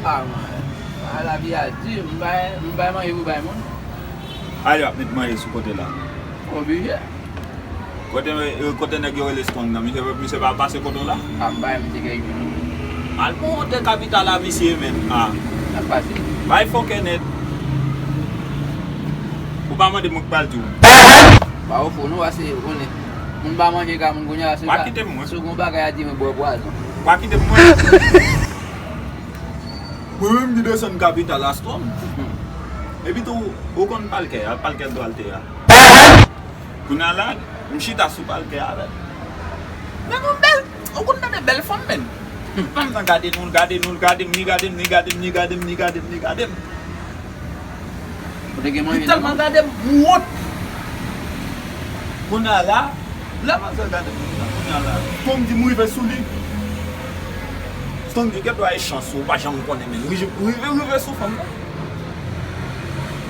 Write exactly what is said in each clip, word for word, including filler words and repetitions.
Ah, man. Ah, lavi a di, m bay, m bay manje pou bay moun. Ale ap met manje sou kote la. Oblije. Kote, kote nèg yo rele Strong nan, misye, misye pa pase kote w la? A m bay misye kèk jou. Al monte kapital la, misye, men. Ah. N ap pase. Bay fòkè nèt. Ou pa mande mwen k pral di w. Pa ofo, nou ase, ou konnen. Moun pa manje ka moun kounye a, se Pa kite m, mwen. Si w gon bagay a di, mwen bwè pwazon. Pa kite m, mwen. Mwen menm ki desann kapital a Strong. Epi tou, ou konn palkè a, palkè Duarte a. Kounye a la, m chita sou palkè a avè l. Men yon bèl, ou konn tande bèl fanm, men. Fanm nan gade nou, l gade nou, l gade m, li gade m, li gade m, li gade m, li gade m, li gade m. Ou te gen manje nan Tèlman gade m, m wont. Kounye a la, lè manzè gade m, kounye a la, Strong di m rive sou li. Strong di, gen dwa e chans, ou pa janm konnen, men. Rive, rive, rive sou fanm nan.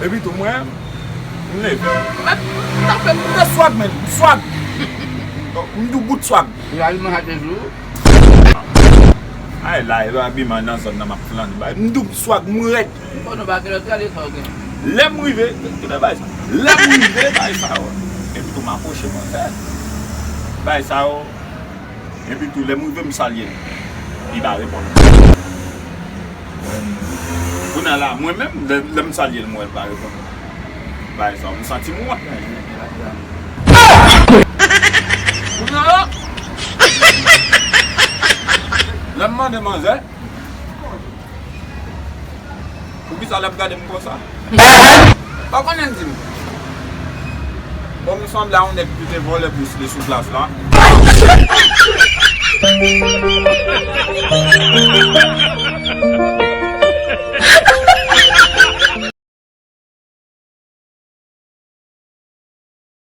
Epi tou, mwen, m leve. M t ap fè m de swag, men. Swag. M di w bout swag. Ou la, li manje sou. Ay, la, e abiman nan zòn nan, m ap flann. Bay, m di w swag, m rèd. Bon, nou pa gen lòt gade sa ou gen. Lè m rive, kite bay sa. Lè m rive, bay sa yo. Epi tou, m apwoche manzè. Bay sa yo. Epi tou, lè m rive, m salye l. Li pa reponn. Kounye a la, mwen menm, lè, lè m salye l, m wè l pa reponn. Bay sa, m santi m wont. Kounye a la, lè m mande manzè, poukisa l ap gade m konsa? Pa konnen di m. Bon, m sanble a yon nèg ki te vòlè bous li sou plas la.